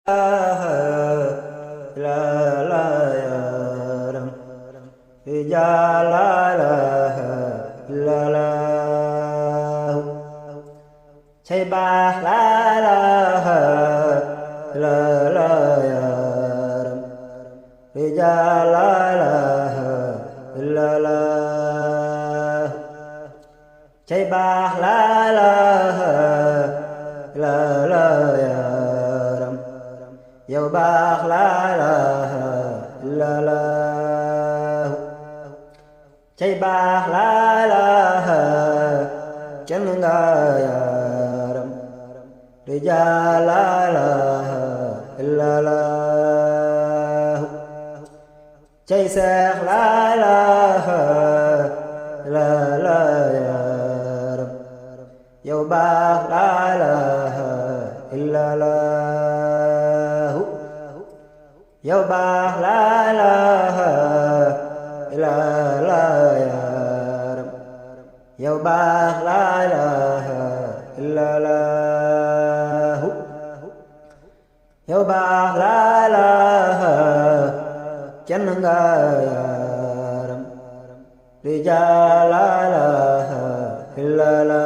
Say ba la la la la ya ram ja la la la la say ba la la la la ya ram yow baax la la la la say baax la la kenn nga ya Rijal la la la cay seex la la la la yaram yow baax la la la la yow baax la la la la yaram yow baax la la la la yow baax la la kenn nga yaram Rijal la la la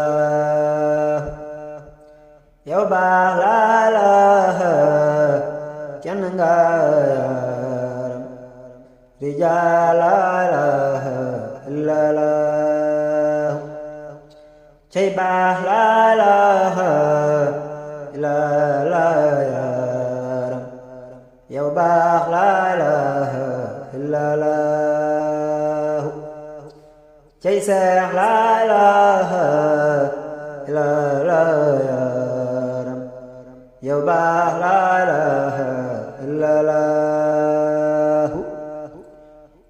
yow baax la la kenn nga yaram Rijal la la la cay baax la la la la yow baax la la la la cay seex la la la la yaram yow baax la la la la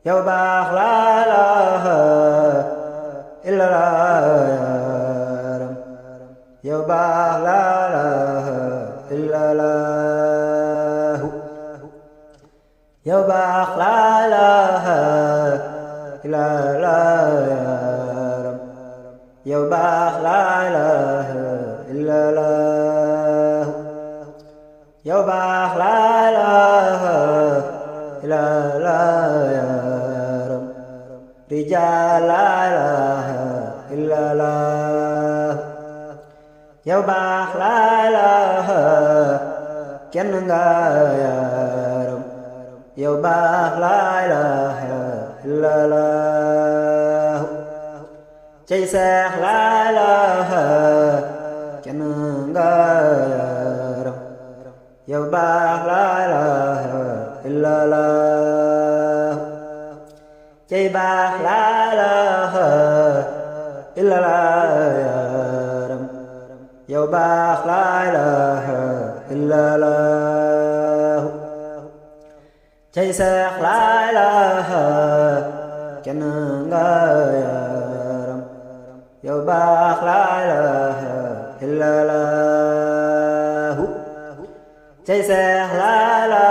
yow baax la la la la yaram yow baax la la la la yow baax la la la la yaram yow baax la la la la yow baax la la la la yaram Rijal la la la yow baax la la kenn nga yaram yow baax la la la la cay seex la la kenn nga yaram yow baax la la la la cay baax la la la la yaram yow baax la la la la cay seex la la kenn nga yaram yow baax la la la la cay seex la la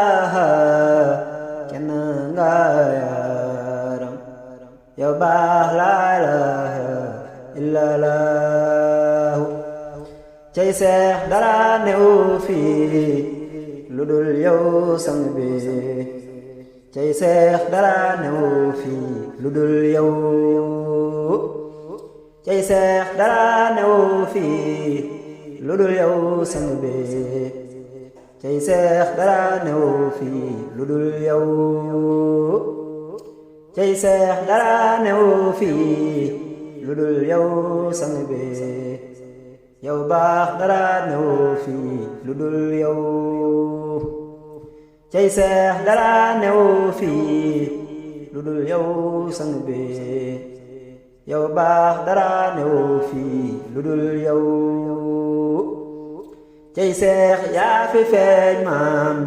kenn nga yaram yow baax la la la la cay seex dara newu fi lu dul yow sang bi cay seex dara newu fi lu dul yow cay seex dara newu fi lu dul yow sang bi cay seex dara newu fi lu dul yow cay seex dara newu fi lu dul yow sang bi yow baax dara newu fi lu dul yow cay seex dara newu fi lu dul yow sang bi yow baax dara newu fi lu dul yow cay seex yaa fi feeñ maam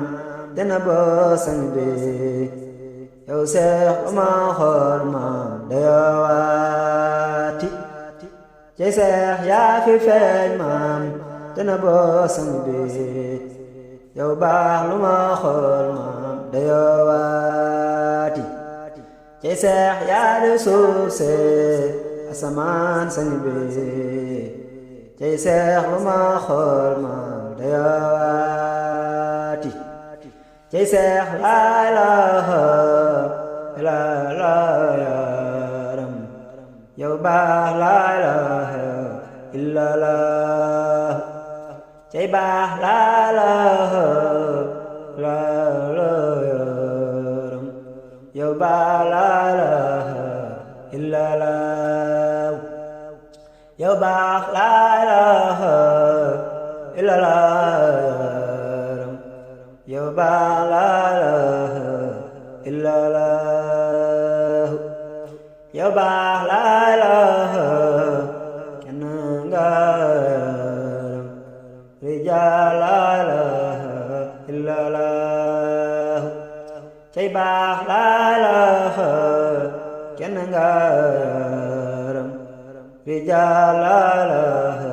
dana ba sang bi yow seex ba ma xool maam dayawaati cay seex yaa fi feeñ maam dana ba sang bi yow baax lu ma xool maam dayawaati cay seex yaa di suuf see asamaan sang bi cay seex lu ma xool maam dayawaati faati cey seex laa ilaaha illallaah yaaram yow baax laa ilaaha illallaah cey baax laa ilaaha illallaah yaaram yow baax laa ilaaha illallaah yow baax laa ilaaha illallaah yaaram yow baax laa ilaaha illallaah yow baax laa ilaaha kenn nga yaaram rijaal laa ilaaha illallaah cey baax laa ilaaha kenn nga yaaram rijaal laa ilaaha